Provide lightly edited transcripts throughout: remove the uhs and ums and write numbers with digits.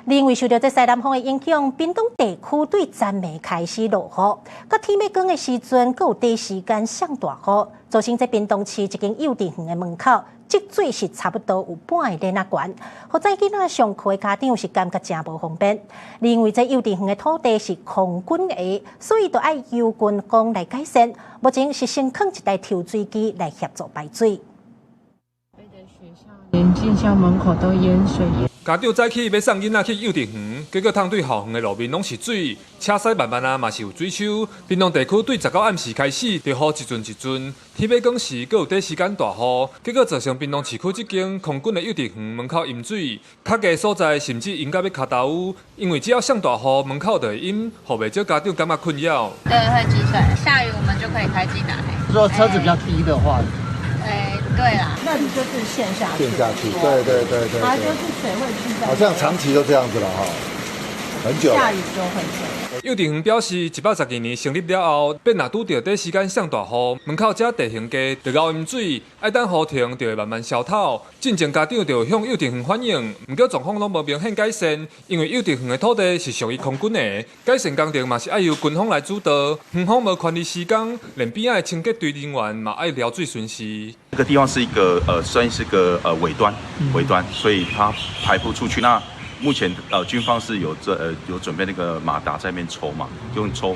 另外受著這西南風的影響，屏東地區對昨暝開始落雨，到天欲光的時陣，閣有短時間上大雨，造成這屏東市一間幼稚園的門口積水是差不多有半个鏈仔懸，予載囡仔上課的家長是感覺誠無方便。因為這幼稚園的土地是空軍的，所以就愛由軍方來改善。目前是先囥一台抽水機來協助排水。連進校門口都淹水。家長早起欲送囡仔去幼稚園，結果通對校園的路面攏是水，車駛慢慢啊嘛是有水漬。屏東地區對19暗時開始，就雨一陣一陣，天欲光時，閣有短時間大雨，結果造成屏東市區這間空軍的幼稚園門口淹水，較低所在甚至淹到欲跤頭趺，因為只要上大雨，門口就會淹，予袂少家長感覺困擾。對，會積水，下雨我們就可以開進來。如果車子比較低的話。欸，對啦，那你就是陷下去，陷下去，對對對對，它就是水會積在。好像長期都這樣子了哈，很久。下雨就會這樣。幼稚園表示，112年成立了後，變若拄著短時間上大雨，門口這地形低，就𠢕淹水，愛等雨停就會慢慢消透。進前家長就向幼稚園反映，毋過狀況攏無明顯改善，因為幼稚園的土地是屬於空軍的，改善工程嘛是愛由軍方來主導，園方無權利施工，連邊仔的清潔隊人員嘛愛撩水巡視。這個地方是一個算是個尾端，尾端，所以它排不出去。那目前軍方是有準備那個馬達在那邊抽嘛，用抽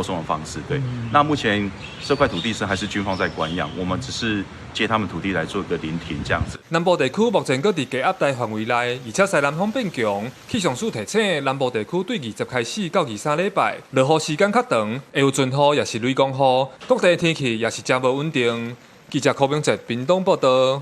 送的方式。對，那目前這塊土地是還是軍方在管養，我們只是借他們土地來做一個臨停這樣子。南部地區目前閣佇低壓帶範圍內，而且西南風變強，氣象署提醒南部地區對20開始到23禮拜落雨時間較長，會有陣雨，抑是雷公雨，各地天氣也是誠無穩定。記者柯明哲屏東報導。